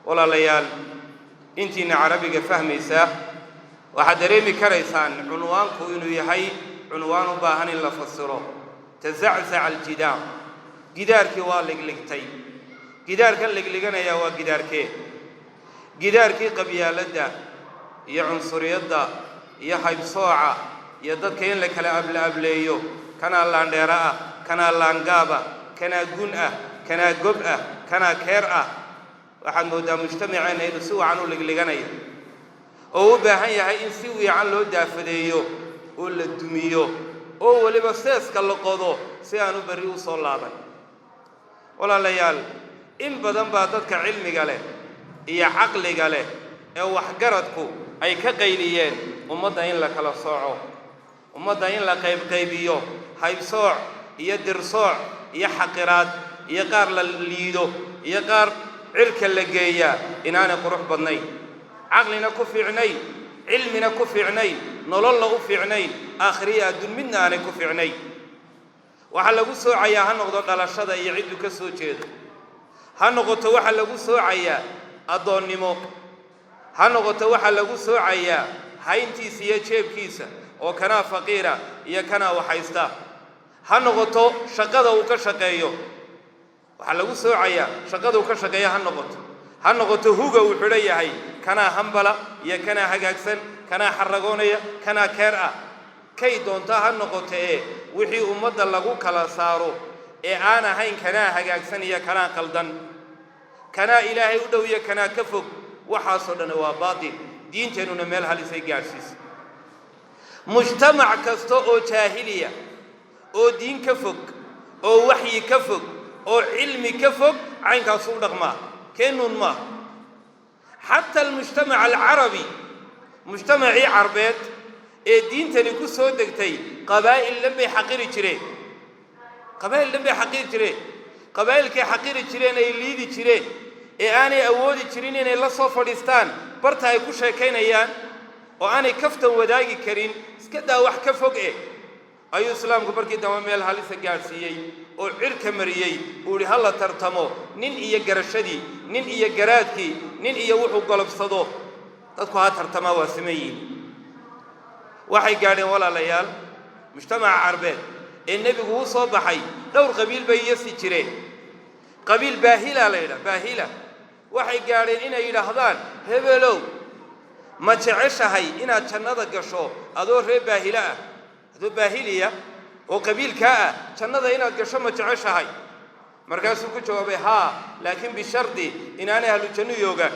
Walaalayaal, intiina Carabiga fahmaysaa waxaad dareemi karaysaan cunwaanku inuu yahay cunwaan u baahan in la fasiro. Tazaczaca aljidaar, gidaarkii waa ligligtay. Gidaarkan ligliganayaa waa gidaarkee? Gidaarkii qabyaaladda iyo cunsuriyadda iyo haybsooca iyo dadka in la kala abla-ableeyo, kanaa laandheero ah, kanaa laangaaba, kanaa gun ah, kanaa gob ah, kanaa keer ah. Waxaad mooddaa mujtamaceenna inuu si wacan u ligliganayo oo u baahan yahay in si wiican loo daafadeeyo oo la dumiyo oo weliba seeska la qodo si aanu berri u soo laaban. Walaalayaal, in badan baa dadka cilmiga leh iyo caqliga leh ee waxgaradku ay ka qayliyeen ummadda in la kala sooco, ummadda in la qaybqaybiyo, haybsooc iyo dirsooc iyo xaqiraad iyo qaar la liido iyo qaar cirka la geeyaa inaanay qurux badnayn, caqlina ku fiicnayn, cilmina ku fiicnayn, nololna u fiicnayn, aakhiriya adduun midna aanay ku fiicnayn. Waxaa lagu soocayaa ha noqdo dhalashada iyo cidduu ka soo jeedo, ha noqoto waxaa lagu soocayaa addoonnimo, ha noqoto waxaa lagu soocayaa hayntiisa iyo jeebkiisa oo kanaa faqiira iyo kanaa waxhaysta, ha noqoto shaqada uu ka shaqeeyo, waxaa lagu soocayaa shaqada uu ka shaqeeyo, ha noqoto, ha noqoto huga uu xidhan yahay, kanaa hambala iyo kanaa hagaagsan, kanaa xaragoonaya, kanaa keer ah, kay doontaa ha noqoto. Ee wixii ummadda lagu kala saaro ee aan ahayn kanaa hagaagsan iyo kanaa qaldan, kanaa Ilaahay u dhow iyo kanaa ka fog, waxaasoo dhan waa baatil. Diinteennuna meel halisay gaadhsiisa. Mujtamac kasta oo jaahiliya oo diin ka fog oo waxyi ka fog oo cilmi ka fog caynkaasu u dhaqmaa, keenuun maaha. Xataa almujtamac alcarabi, mujtamacii Carbeed ee diintani ku soo degtay, qabaa'il dhan bay xaqiri jireen, qabaa'il dhan bay xaqiri jireen. Qabaa'ilkay xaqiri jireen, ay liidi jireen ee aanay awoodi jirin inay la soo fadhiistaan barta ay ku sheekaynayaan oo aanay kaftan wadaagi karin, iska daa wax ka fog eh, ayuu Islaamku markii dambe meel halisa gaadhsiiyey oo cirka mariyey. Uu idhi ha la tartamo, nin iyo garashadii, nin iyo garaadkii, nin iyo wuxuu golobsado, dadku ha tartamaa, waa siman yihin. Waxay gaadheen, walaalayaal, mujtamaca Carbeed ee Nebigu u soo baxay dhowr qabiil bay yasi jireen. Qabiil Baahila la yidhaha, Baahila, waxay gaadheen inay yidhaahdaan: "Hebelow, ma jeceshahay inaad jannada gasho adoo reer Baahila ah, adoo Baahiliya oo qabiilkaa ah, jannada inaad gasho ma jeceshahay?" Markaasuu ku jawaabay: "Haa, laakiin bishardi inaanay ahlujannuyi ogaan,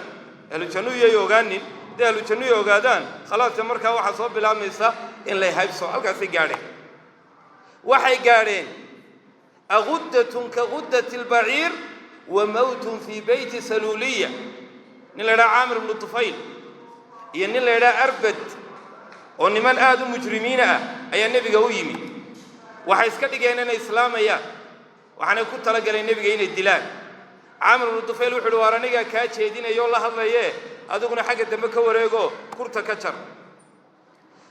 ahlujannuyi ay ogaanin. Hadday ahlujannuyi ogaadaan, khalaase, markaa waxaa soo bilaabmaysa in lay haybso." Halkaasay gaadheen. Waxay gaadheen aguddatun ka guddati albaciir wa mowtun fii beyti saluuliya. Nin la yidhaha Caamir ibnu Tufayl iyo nin la yidhaha Arbad oo niman aada u mujrimiina ah ayaa Nebiga u yimid. Waxay iska dhigeen inay islaamayaan, waxaanay ku talagaleen Nebiga inay dilaan. Caamir ibnu Tufayl wuxu uhi: "Waar, anigaa kaa jeedinayoo la hadlaye, adiguna xagga dambe ka wareego, kurta ka jar."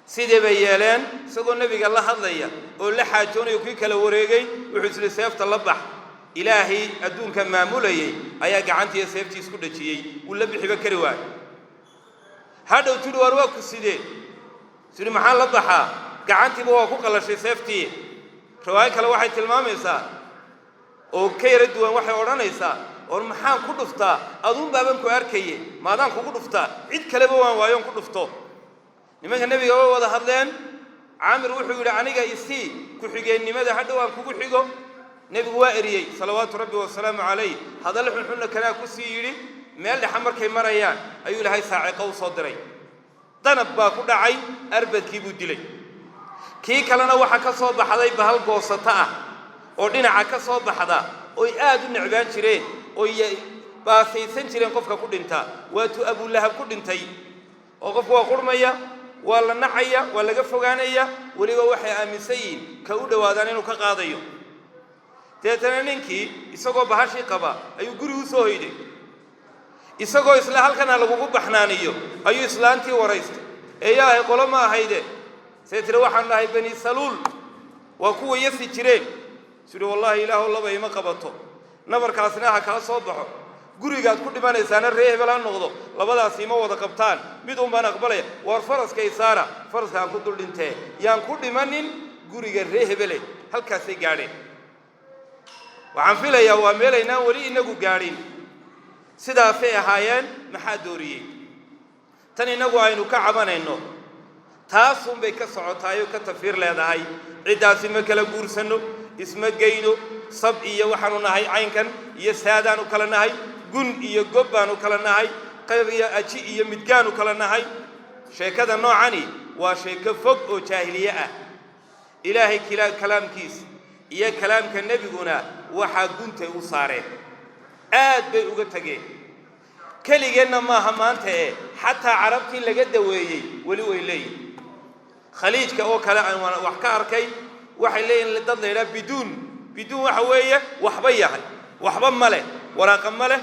Sidii bay yeeleen. Isagoo Nebiga la hadlaya oo la xaajoonayo, kii kala wareegay, wuxuu isli seefta la bax. Ilaahay adduunka maamulayey ayaa gacantiiyo seeftii isku dhajiyey, wuu la bixiba kari waayo. Hadhow tidhi: "Waar, waa ku sidee?" Sidhi: "Maxaa la baxaa? Gacantiiba waa ku qallashay seeftii." Riwaayo kale waxay tilmaamaysaa oo ka yara duwan, waxay odhanaysaa: "Or maxaan ku dhuftaa? Aduun baaban ku arkaye, maadaan kugu dhuftaa? Cid kaleba waan waayoon ku dhufto." Nimanka Nebiga way wada hadleen. Caamir wuxuu yidhi: "Aniga isii ku-xigeennimada, hadhow aan kugu xigo." Nebigu waa eriyey, salawaatu Rabbi wasalaamu calayh. Hadalla xunxunna kanaa ku sii yidhi. Meel dhexa markay marayaan ayuu Ilaahay saaciqo u soo diray. Danab baa ku dhacay, Arbadkii buu dilay. Kii kalena waxaa ka soo baxday bahal goosato ah oo dhinaca ka soo baxda oy aad u necbaan jireen oy baasaysan jireen qofka ku dhintaa. Waatuu Abulahab ku dhintay, oo qofku waa qurhmaya, waa la nacaya, waa laga fogaanaya, weliba waxay aaminsan yihiin ka u dhowaadaan inuu ka qaadayo. Deetana ninkii isagoo bahashii qaba ayuu guri u soo hoyday. Isagoo isla halkan ha lagugu baxnaaniyo ayuu islaantii waraystay: "Eeyaahay, qolo ma ahayde?" See tiri: "Waxaan nahay Bani Saluul, waa kuwa yasi jireen." Sidhi: "Wallaahi, Ilaahow, laba ima qabato, nabarkaasna ha kaa soo baxo, Gurigaad ku dhimanaysaana ree hebel ha noqdo. Labadaasi ma wada qabtaan, mid un baan aqbalaya. Waar faraska isaara, faraska aan ku dul dhintee, yaan ku dhimanin guriga ree hebele. Halkaasay gaadheen. Waxaan filayaa waa meelaynaan weli inagu gaadhin. Sidaasay ahaayeen. Maxaa dooriyey tan innagu aynu ka cabanayno? Taasunbay ka socotaayoo ka tafiir leedahay. Ciddaasi ma kala guursanno, isma geyno. Sab iyo waxaanu nahay caynkan iyo saadaanu kala nahay, gun iyo gob baanu kala nahay, qayb iyo aji iyo midgaanu kala nahay. Sheekada noocani waa sheeko fog oo jaahiliye ah. Ilaahay kalaamkiisa iyo kalaamka nebiguna waxaa guntay u saareen, aad bay uga tegeen. Keligeenna maaha maanta ee xataa Carabtii laga daweeyey weli way leeyihin. Khaliijka oo kale aan wax ka arkay, waxay leeyihin dad la yidhaha biduun. Biduun waxa weeye waxba yahay, waxba ma leh, waraaqa ma leh,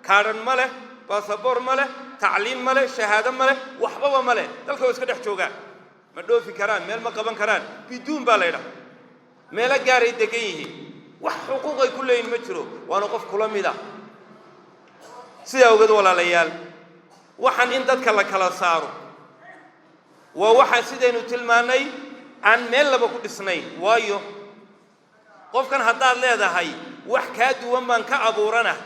kaadhan ma leh, baasaboor ma leh, tacliin ma leh, shahaado ma leh, waxbaba ma leh. Dalka waa iska dhex joogaan, ma dhoofi karaan, meel ma qaban karaan. Biduun baa la ydhaha. Meelo gaaray degan yihiin, wax xuquuq ay ku leeyihin ma jiro, waana qof kula mid ah. Sidaa ogeed, walaalayaal, waxaan in dadka la kala saaro waa waxaan sidaynu tilmaannay aan meel laba ku dhisnayn. Waayo, qofkan haddaad leedahay wax kaa duwan baan ka abuuranahay,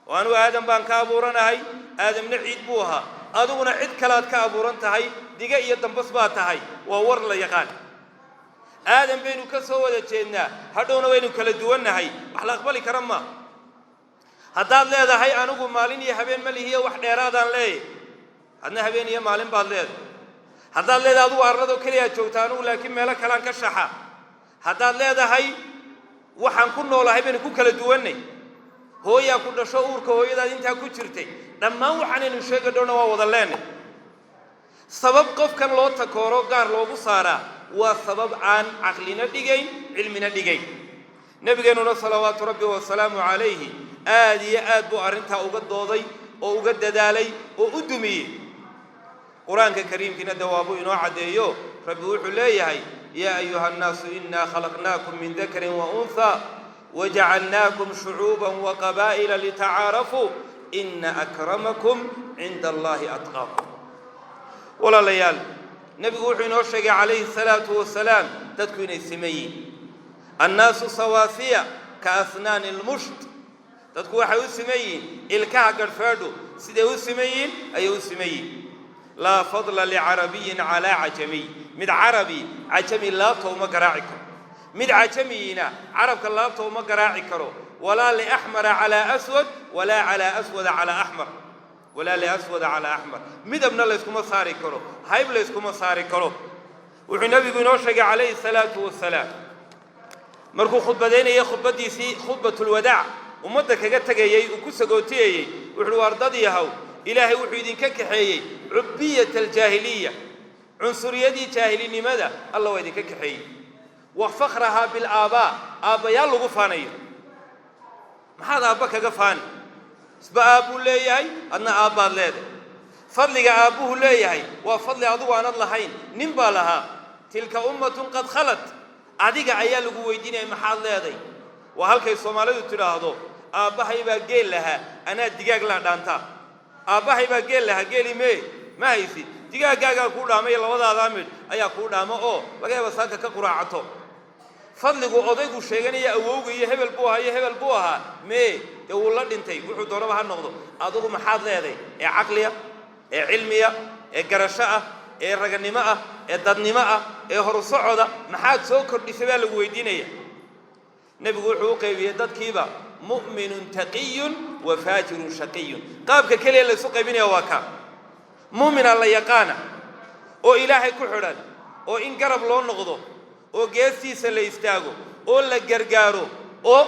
oo anugu Aadam baan ka abuuranahay, Aadamna ciid buu ahaa, adiguna cid kalead ka abuuran tahay, diga iyo dambas baa tahay, waa war la yaqaan. Aadam baynu ka soo wada jeednaa, hadhowna waynu kala duwannahay, wax la aqbali kara maa. Haddaad leedahay anigu maalin iyo habeen ma lihiyo, wax dheeraadaan leeyahy, adna habeen iyo maalin baad leedahay. Haddaad leedahay adugu arladoo keliyaad joogta, anugu laakiin meelo kalean ka shaxa. Haddaad leedahay waxaan ku noolahay baynu ku kala duwannay, hooyaa ku dhasho, uurka hooyadaad intaa ku jirtay, dhammaan waxaanaynu sheegi dhowna waa wada leenay. Sabab qofkan loo takooro, gaar loogu saaraa, waa sabab aan caqlina dhigayn, cilmina dhigayn. Nebigeennuna salawaatu rabbi wasalaamu calayhi aad iyo aad buu arrintaa uga dooday oo uga dadaalay oo u dumiyey. Qur-aanka kariimkiina dawaabuu inoo caddeeyo. Rabbi wuxuu leeyahay: yaa ayuha annaasu innaa khalaqnaakum min dakarin wa unhaa wajacalnaakum shucuuban waqabaa'ila litacaarafuu ina akramakum cinda allahi atqaakum. Walaalayaal, nebigu wuxuu inoo sheegay calayhi salaatu wasalaam dadku inay siman yihin. Annaasu sawaasiya ka asnaani lmusht. Dadku waxay u siman yihiin ilkaha garhfaadhu siday u siman yihiin ayay u siman yihiin. Laa fadla licarabiyin calaa cajamiy. Mid carabi cajami laabta uma garaaci karo, mid cajamiyiina carabka laabta uma garaaci karo. Walaa liaxmara calaa aswad, walaa calaa aswada calaa axmar, walaa liaswada calaa axmar. Midabna layskuma saari karo, hayb layskuma saari karo. Wuxuu nebigu inoo sheegay calayhi salaatu wasalaam markuu khudbadaynayay khudbaddiisii khudbatulwadaac ummadda kaga tegayey, uu ku sagootiyayey, wuxuuhi: waar dad yahow, Ilaahay wuxuu idinka kaxeeyey cubbiyata aljaahiliya, cunsuriyadii jaahilinimada Alla waa idinka kaxeeyey, wa fakhrahaa bilaabaa, aabbayaal lagu faanayo. Maxaad aabba kaga faani? Isba aabbuu leeyahay, adna aabbaad leedahay. Fadliga aabbuhu leeyahay waa fadli adigu aanad lahayn, nin baa lahaa. Tilka ummatun qad khalat. Adiga ayaa lagu weydiinaya maxaad leeday. Waa halkay Soomaalidu tidhaahdo: aabbahay baa geel lahaa, anaa digaag laa dhaantaa. Aabbahay baa geel lahaa, geeli mee ma haysid, digaaggaagaa kuu dhaamay, labadaadaa midh ayaa kuu dhaamo oo laga yaaba saaka ka quraacato. Fadligu odaygu sheeganaya awowga iyo hebel buu ahaa iyo hebel buu ahaa mee, dee wuu la dhintay, wuxuu doonaba ha noqdo. Adigu maxaad leeday ee caqliya, ee cilmiya, ee garasho ah, ee raganimo ah, ee dadnimo ah, ee horu socoda? Maxaad soo kordhisay baa lagu weydiinaya. Nebigu wuxuu u qaybiyey dadkiiba mu'minun taqiyun wa faajirun shaqiyun. Qaabka keliya laysu qaybinaya waa kaa: mu'mina la yaqaana oo Ilaahay ku xidhan, oo in garab loo noqdo oo geestiisa la istaago oo la gargaaro oo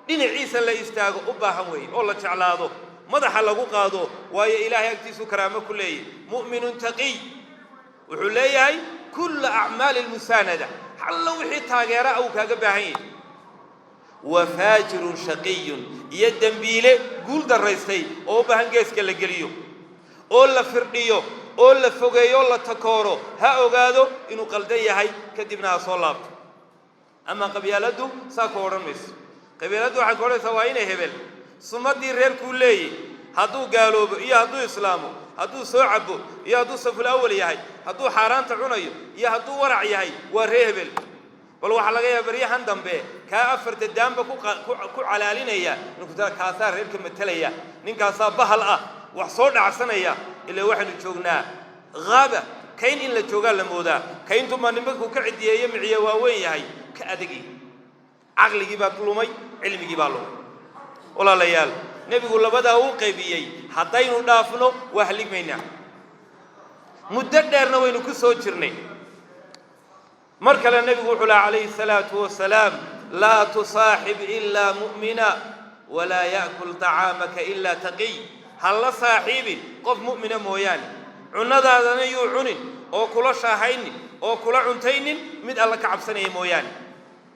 dhinaciisa la istaago u baahan weeye, oo la jeclaado, madaxa lagu qaado, waayo Ilaahay agtiisuu karaamo ku leeyahy. Mu'minun taqiy wuxuu leeyahay kulla acmaali lmusaanada, hallo wixii taageera uu kaaga baahan yahay. Wa faajirun shaqiyun, iyo dembiile guul darraystay oo u baahan geeska la geliyo oo la firdhiyo oo la fogeeyo oo la takooro. Ha ogaado inuu qaldan yahay, kadibna ha soo laabto. Ama qabyaaladdu saa ku odhan mayso. Qabyaaladdu waxay ku odhanaysaa waa inay hebel, Sumadii reerkuu leeyey, hadduu gaaloobo iyo hadduu islaamo, hadduu soo cabo iyo hadduu saful awal yahay, hadduu xaaraanta cunayo iyo hadduu warac yahay, waa ree hebel. Bal waxaa laga yaaba baryahan dambe kaa afarta daanba ku calaalinaya ninku kaasaa reerka matalaya, ninkaasaa bahal ah wax soo dhacsanaya. Ilaa waxaynu joognaa haaba, kayn in la joogaa la moodaa. Kayntumaa nimankuu ka cidiyeeye miciye waaweyn yahay ka adagi. Caqligii baa lumay, cilmigii baa lumay. Walaalayaal, nebigu labadaa uu qaybiyey, haddaynu dhaafno waa haligmaynaa. Muddo dheerna waynu ku soo jirnay. Mar kale nebigu wuxuu laha calayhi salaatu wasalaam: "Laa tusaaxib ilaa mu'mina, walaa ya'kul طacaamaka ilaa taqiy." Ha la saaxiibin qof mu'mina mooyaane, cunnadaadana yuu cunin oo kula shaahaynin oo kula cuntaynin mid Alla ka cabsanaya mooyaane.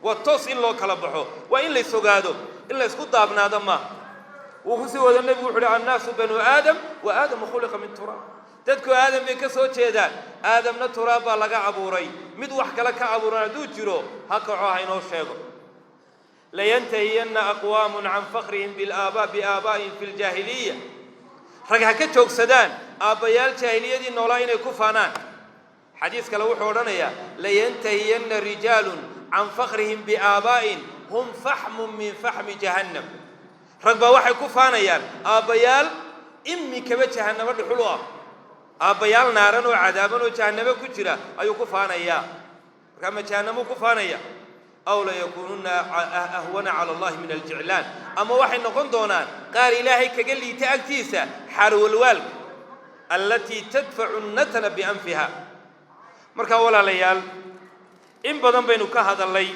Waa toos in loo kala baxo, waa in lays ogaado, in laysku daabnaado maaha. Wuu ku sii wado nebigu, wuxu uhi: "Annaasu banuu Aadam, wa Aadamu khuliqa min turaab." Dadku Aadam bay ka soo jeedaan, Aadamna turaab baa laga abuuray. Mid wax kale ka abuuran hadduu jiro, ha kaco, ha inoo sheego. "Layantahiyanna aqwaamun can fakrihim bilaabaa biaabaa'ihim fi ljaahiliya." Rag ha ka joogsadaan aabbayaal jaahiliyadii noolaa inay ku faanaan. Xadiis kale wuxuu odhanayaa: "Layantahiyanna rijaalun can fakrihim biaabaa'in hum faxmun min faxmi jahannam." Rag baa waxay ku faanayaan aabbayaal imikaba jahannamo dhuxul u ah. Aabbayaal naaran oo cadaaban oo jahannamo ku jira ayuu ku faanayaa. Markaa ma jahannamuu ku faanaya? "Aw layakuununa ahwana cala Allahi min aljiclaan." Ama waxay noqon doonaan qaar Ilaahay kaga liita agtiisa xaarwalwaalka, allatii tadfacu natna bianfiha. Markaa walaalayaal, in badan baynu ka hadalnay,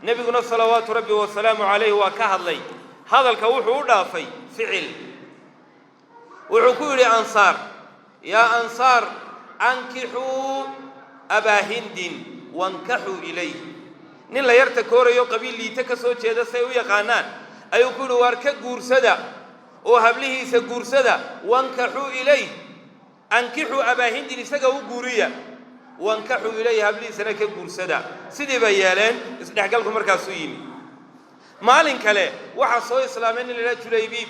nebiguna salawaatu Rabbi wasalaamu calayh waa ka hadlay. Hadalka wuxuu u dhaafay ficil. Wuxuu ku yidhi Ansaar: "Yaa Ansaar, ankixuu Abaa Hindin wankaxuu ilayh." Nin la yarta koorayo, qabiil liita ka soo jeeda say u yaqaanaan, ayuu ku yidhi: "Waar ka guursada oo hablihiisa guursada." Wankaxuu ilayh, ankixuu Abaa Hindin, isaga u guuriya, wankaxuu ilayh, hablihiisana ka guursada. Sidii bay yeeleen, isdhexgalku markaasuu yimi. Maalin kale waxaa soo islaamay nin la idhaha Julaybiib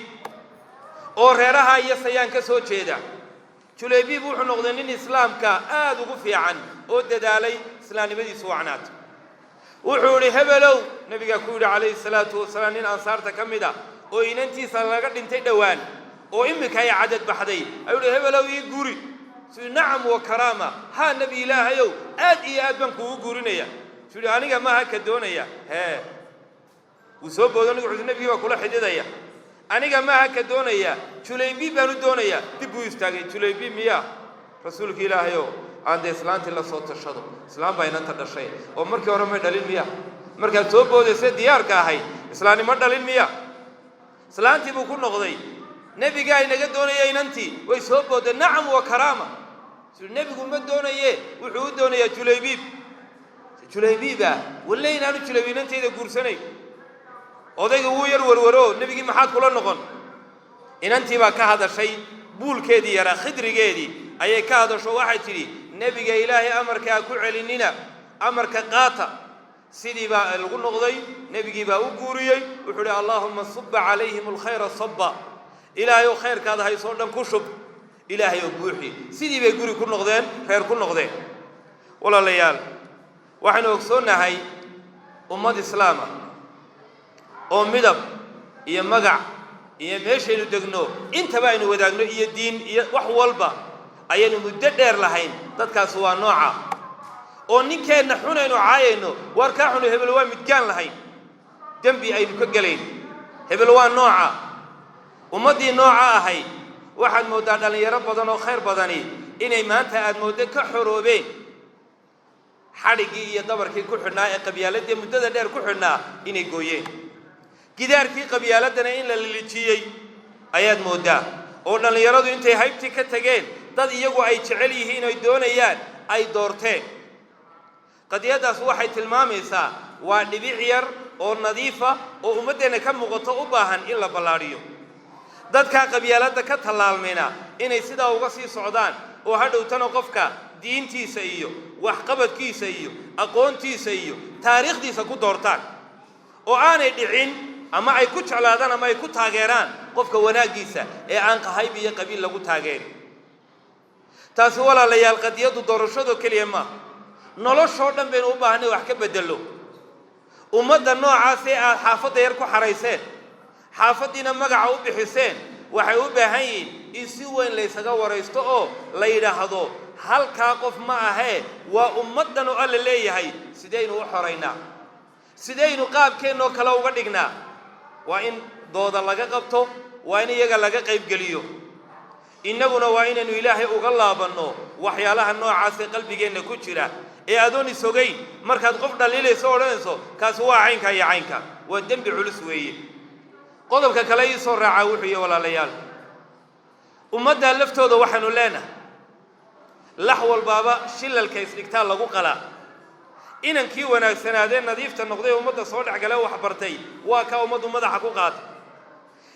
oo reeraha iyo sayaan ka soo jeeda. Julaybiib wuxuu noqday nin islaamka aada ugu fiican oo dadaalay, islaamnimadiisu wacnaata. Wuxuu idhi: "Hebelow," nebigaa ku yidhi calayhi salaatu wasalaam, nin Ansaarta ka mid a oo inantiisa laga dhintay dhowaan oo iminka ay cadad baxday ayuu ihi: "Hebelow, ii guri." Suu yidhi: "Nacam wa karaama, haa Nebi Ilaahayow, aad iyo aad baan kuugu guurinaya." Suu yidhi: "Aniga maaha ka doonaya." Hee, wuu soo boodo nigu, wuxuu nebigii baa kula xididaya. "Aniga maaha ka doonaya, Julaybiib baan u doonayaa." Dib buu istaagay. "Julaybiib miyaa, Rasuulka Ilaahayow? Aan dee islaantii la soo tashado, islaam baa inanta dhashay oo markii hore may dhalin miya? Markaad soo boodaysa diyaarka ahayd, islaannimo dhalin miya?" Islaantii buu ku noqday. "Nebigaa inaga doonaya inantii." Way soo boodeen: "Nacam wa karaama." Suu nebigu ma doonaye, wuxuu u doonayaa Julaybiib. "Julaybiiba walle inaanu Julaybiib inantayda guursanayn." Odayga wuu yar warwaro. "Nebigii maxaad kula noqon?" Inantii baa ka hadashay, buulkeedii yaraa, khidrigeedii ayay ka hadasho. Waxay tidhi: "Nebiga Ilaahay amarkaa ku celinina, amarka qaata." Sidii baa lagu noqday, nebigii baa u guuriyey. Wuxuu uhi: "Allaahuma suba calayhim alkhayra saba." Ilaahay oo khayrkaada haysoo dhan ku shub, Ilaahay oo buuxi. Sidii bay guri ku noqdeen, reer ku noqdeen. Walaalayaal, waxaynu ogsoonnahay ummad islaama oo midab iyo magac iyo meeshaynu degno intaba aynu wadaagno iyo diin iyo wax walba ayaynu muddo dheer lahayn. Dadkaas waa nooca oo ninkeenna xunaynu caayayno, waar kaa xunu, hebel waa midgaan lahayn, dembi aynu ka gelayn, hebel waa nooca. Ummaddii nooca ahayd waxaad mooddaa dhallinyaro badan oo khayr badani inay maanta aad mooddo ka xoroobeen xadhiggii iyo dabarkii ku xidhnaa ee qabyaaladii muddada dheer ku xidhnaa, inay gooyeen gidaarkii qabyaaladdana, in la lilijiyey ayaad mooddaa, oo dhallinyaradu intay haybtii ka tageen dad iyagu ay jecel yihiin oy doonayaan ay doorteen. Qadiyaddaas waxay tilmaamaysaa waa dhibic yar oo nadiifa oo ummaddeenna ka muuqato, u baahan in la ballaadhiyo. Dadkaa qabyaaladda ka tallaalmayna inay sidaa uga sii socdaan oo hadhowtana qofka diintiisa iyo waxqabadkiisa iyo aqoontiisa iyo taariikhdiisa ku doortaan oo aanay dhicin. Ama ay ku jeclaadaan ama ay ku taageeraan qofka wanaaggiisa ee aan qahayb iyo qabiil lagu taageerin. Taasi, walaalayaal, qadiyaddu doorashadoo keliya maaha. Noloshoo dhan baynu u baahanay wax ka beddello. Ummadda noocaasee aad xaafadda yar ku xarayseen, xaafaddiina magaca u bixiseen, waxay u baahan yihiin in si weyn laysaga waraysto oo la yidhaahdo: halkaa qof ma ahee, waa ummaddan oo Alla leeyahay. Sidaynu u xoraynaa? Sidaynu qaabkeennoo kale uga dhignaa? Waa in dooda laga qabto, waa in iyaga laga qaybgeliyo. Innaguna waa inaynu Ilaahay uga laabanno waxyaalaha noocaasee qalbigeenna ku jira ee adoon isogayn markaad qof dhaliilayso odhanayso kaasi waa caynka iyo caynka. Waa dembi culus weeye. Qodobka kale ii soo raacaa wuxuu yihi, walaalayaal, ummaddaa laftooda waxaynu leenahay: lax walbaaba shilalka isdhigtaa lagu qalaa. Inankii wanaagsanaadee nadiifta noqday, ummadda soo dhex gale, wax bartay, waa kaa ummaddu madaxa ku qaatay.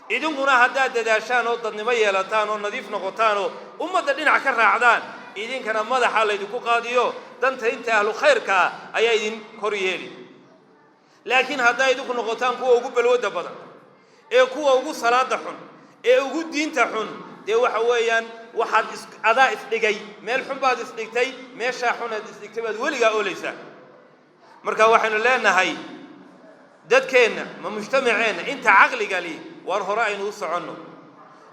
Idinkuna haddaad dadaashaan oo dadnimo yeelataan oo nadiif noqotaanoo ummadda dhinac ka raacdaan, idinkana madaxa laydinku qaadiyo. Danta inta ahlu khayrka ah ayaa idin kor yeeli. Laakiin haddaa idinku noqotaan kuwa ugu balwadda badan ee kuwa ugu salaada xun ee ugu diinta xun, dee waxa weeyaan waxaad is adaa isdhigay meel xun baad isdhigtay. Meeshaa xun aad isdhigtay baad weligaa oolaysaa. Marka waxaynu leenahay dadkeenna ma mujtamaceenna inta caqliga li, waar hore aynu u soconno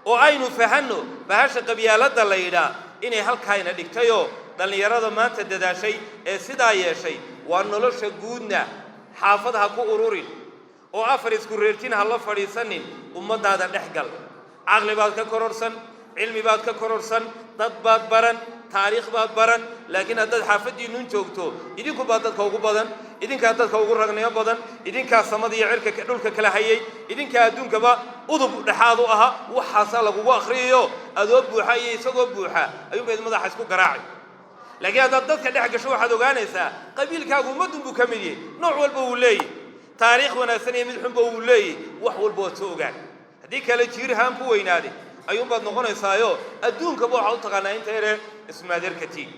oo aynu fahanno bahasha qabyaaladda la yidhaa inay halkaayna dhigtayoo dhallinyarada maanta dadaashay ee sidaa yeeshay. Waa nolosha guudna xaafad ha ku ururin oo afar isku reertin ha la fadhiisanin. Ummaddaada dhex gal, caqli baad ka kororsan, cilmi baad ka kororsan, dad baad baran, taariikh baad baran. Laakiin haddaad xaafaddiinnun joogto, idinku baa dadka ugu badan, idinkaa dadka ugu ragnimo badan, idinkaa samada iyo cirka dhulka kala hayay, idinkaa adduunkaba udub dhexaad u ahaa, waxaasaa lagugu akhriyayo adoo buuxa iyo isagoo buuxa ayuunbayd madaxa isku garaacay. Laakiin haddaad dadka dhex gasho, waxaad ogaanaysaa qabiilkaagu ummaddun buu ka mid yahay. Nooc walba wuu leeyahy, taariikh wanaagsan iyo mid xunba wuu leeyahy. Wax walba waad soo ogaan. Haddii kale jiirhaan ku weynaaday ayuunbaad noqonaysaayo adduunkaba waxaad u taqaanaa inta yaree ismaadeerkatiin.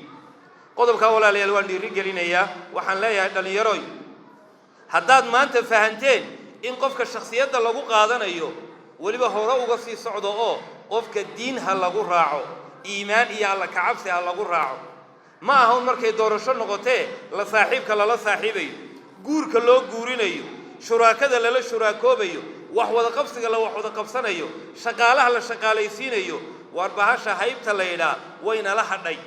Qodobkaa, walaalayaal, waan dhiiri gelinayaa. Waxaan leeyahay, dhallinyaroy, haddaad maanta fahanteen in qofka shakhsiyadda lagu qaadanayo, weliba hore uga sii socdo oo qofka diin ha lagu raaco, iimaan iyo Alla kacabsi ha lagu raaco. Ma aha un markay doorasho noqotee la saaxiibka lala saaxiibayo, guurka loo guurinayo, shuraakada lala shuraakoobayo, wax wada qabsiga la wax wada qabsanayo, shaqaalaha la shaqaalaysiinayo. Waar bahasha haybta la yidhaa waynala hadhay.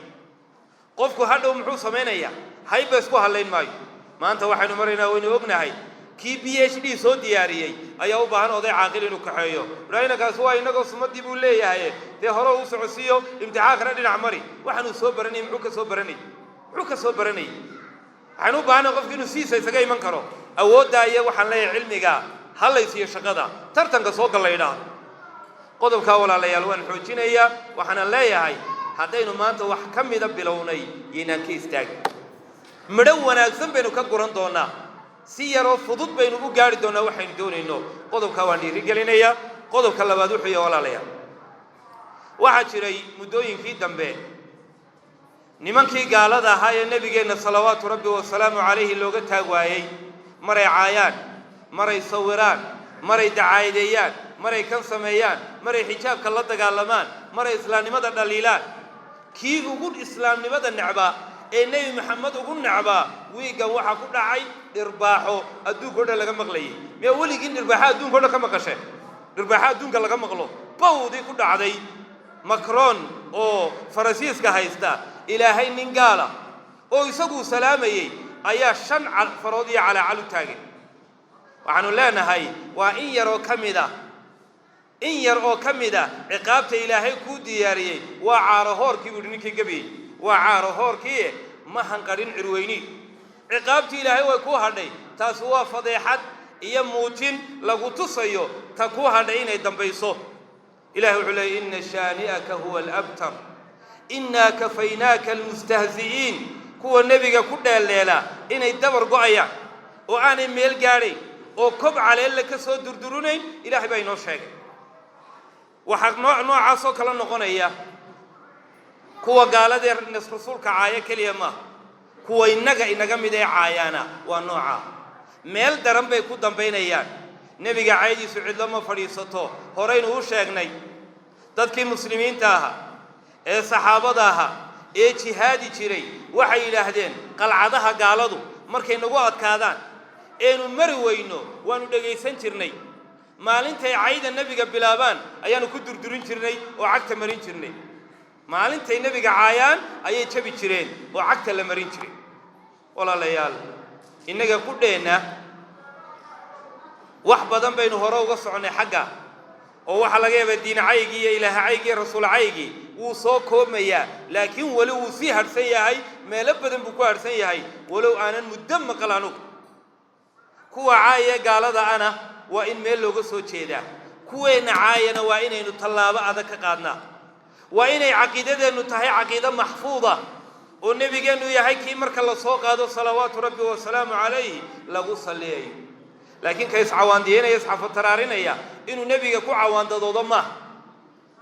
Qofku hadhow muxuu samaynayaa? Hayba isku hadlayn maayo. Maanta waxaynu maraynaa, waynu ognahay, kii PhD soo diyaariyey ayaa u baahan oday caaqil inuu kaxeeyo. Inankaasi waa inagoo sumadii buu leeyahay, dee hore uu socodsiiyo, imtixaankana dhinac mari. Waxaanuu soo baranayay muxuu ka soo baranayay? Muxuu ka soo baranayay? Waxaynu u baahanay qofku inuu siisa isaga iman karo awooddaa. Iyo waxaan leeyahay, cilmiga ha laysiiyo, shaqada tartanka soo gal la yidhaahdo. Qodobkaa, walaalayaal, waan xoojinayaa. Waxaanan leeyahay, haddaynu maanta wax ka mida bilownay, yaynaan ka istaagin. Midho wanaagsan baynu ka guran doonnaa, si yaroo fudud baynu u gaari doonnaa waxaynu doonayno. Qodobkaa waan dhiirigelinayaa. Qodobka labaad wuxuu yahay, walaalayaal, waxaa jiray muddooyinkii dambe nimankii gaalada ahaa ee nebigeenna salawaatu rabbi wasalaamu calayhi looga taag waayey. Maray caayaan, maray sawiraan, maray dacaayadeeyaan, maray kan sameeyaan, maray xijaabka la dagaalamaan, maray islaamnimada dhaliilaan, kii ugu islaamnimada necbaa ee Nebi Maxamed ugu necbaa wiiggan waxaa ku dhacay dhirbaaxo adduunka o dhan laga maqlayay. Miyaa weligiin dhirbaaxo adduunka o dhan ka maqasheen? Dhirbaaxo adduunka laga maqlo bawdii ku dhacday Macron oo Faransiiska haysta, Ilaahay nin gaala oo isaguu salaamayey ayaa shan farood iyo calaacal u taagay. Waxaanu leenahay, waa in yaroo ka mid ah, in yar oo ka mid a ciqaabta Ilaahay kuu diyaariyey. Waa caaro hoorkii buu yidhi ninkii gebiyey, waa caaro hoorkii, ma hanqadhin cirweyni. Ciqaabtii Ilaahay way kuu hadhay. Taasi waa fadeexad iyo muujin lagu tusayo ta kuu hadhay inay dambayso. Ilahay wuxuu leeyay: "Ina shaani'aka huwa alabtar, innaa kafaynaaka almustahzi'iin." Kuwa nebiga ku dheeldheela inay dabar go'ayaan oo aanay meel gaadhayn oo kob caleelle ka soo durdurunayn, Ilahay baa inoo sheegay. Waxaa noocaasoo kala noqonaya kuwa gaaladee rasuulka caayo keliya maaha, kuwa innaga inaga mid ee caayaana waa noocaa. Meel daran bay ku dambaynayaan. Nebiga caydiisu cidlo ma fadhiisato. Horaynu u sheegnay dadkii muslimiinta ahaa ee saxaabada ahaa ee jihaadi jiray waxay yidhaahdeen, qalcadaha gaaladu markay nagu adkaadaan eenu mari weyno, waannu dhegaysan jirnay. Maalintay cayda nebiga bilaabaan ayaannu ku durdurin jirnay oo cagta marin jirnay. Maalintay nebiga caayaan ayay jabi jireen oo cagta la marin jiray. Walaalayaal, innaga qudheenna wax badan baynu hore uga soconnay xagga, oo waxaa laga yaabaa diin caygii iyo ilaah caygii iyo rasuul caygii wuu soo koobmayaa, laakiin weli wuu sii hadhsan yahay, meelo badan buu ku hadhsan yahay, walow aanan muddo maqal anugu. Kuwa caaya gaalada ana waa in meel looga soo jeedaa, kuweenna caayana waa inaynu tallaabo adag ka qaadnaa. Waa inay caqiidadeennu tahay caqiido maxfuuda, oo nebigeennu yahay kii marka la soo qaado salawaatu rabbi wasalaamu calayh lagu salliyayo. Laakiin ka iscawaandiyeynaya, isxafataraarinaya, inuu nebiga ku cawaandadoodo maaha.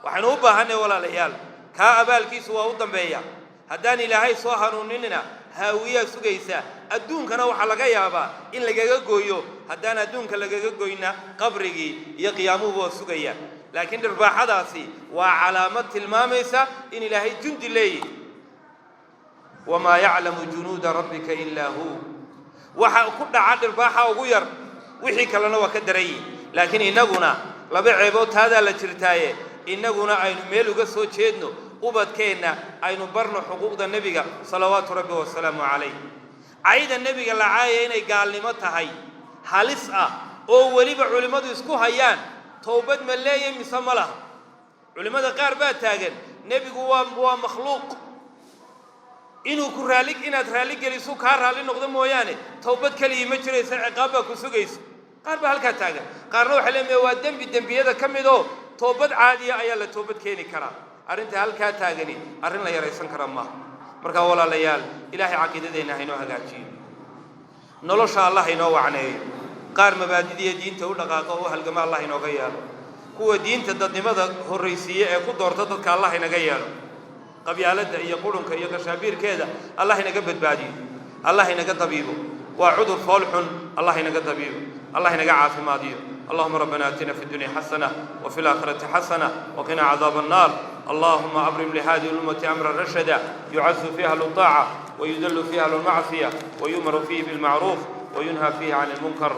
Waxaynu u baahanay, walaalayaal, kaa abaalkiisu waa u dambeeya. Haddaan Ilaahay soo hanuuninina, haawiyaa sugaysa. Adduunkana waxaa laga yaabaa in lagaga gooyo, haddaan adduunka lagaga goyna, qabrigii iyo qiyaamuhu waa sugaya. Laakiin dhirbaaxadaasi waa calaamad tilmaamaysa in Ilaahay jundi leeyihi. Wamaa yaclamu junuuda rabbika ilaa huu. Waxa ku dhaca dhirbaaxa ugu yar, wixii kalena waa ka daran yihin. Laakiin innaguna laba ceebood taadaa la jirtaaye, innaguna aynu meel uga soo jeedno, ubadkeenna aynu barno xuquuqda nebiga salawaatu rabbi wasalaamu calayh. Cayda nebiga la caaya inay gaalnimo tahay halis ah, oo weliba culimmadu isku hayaan towbad ma leeyahy mise ma laha. Culimmada qaar baa taagan nebigu waa makhluuq, inuu ku raali, inaad raalli gelisu kaa raalli noqdo mooyaane, towbad keligii ma jiraysa, ciqaab baa ku sugaysa. Qaar baa halkaa taagan. Qaarna waxay leeyihin waa dembi dembiyada ka mid oo toobad caadiya ayaa la toobad keeni karaa. Arrinta halkaa taagani arrin la yaraysan kara maaha. Markaa walaalayaal, Ilaahay caqiidadeenna haynoo hagaajiyo, nolosha Allah inoo wacneeyo, qaar mabaadidiya diinta u dhaqaaqa oo u halgama Allah inooga yeelo, kuwa diinta dadnimada horraysiiye ee ku doorta dadka Allah inaga yeelo, qabyaaladda iyo qurunka iyo qashaabiirkeeda Allah inaga badbaadiyo, Allah inaga dabiibo. Waa cudur fool xun. Allah inaga dabiibo, Allah inaga caafimaadiyo. اللهم ربنا اتنا في الدنيا حسنه وفي الاخره حسنه وقنا عذاب النار. اللهم ابرم لهذه الامه امرا رشدا، يعز فيها الطاعه ويذل فيها المعصيه، ويؤمر فيه بالمعروف وينهى فيه عن المنكر.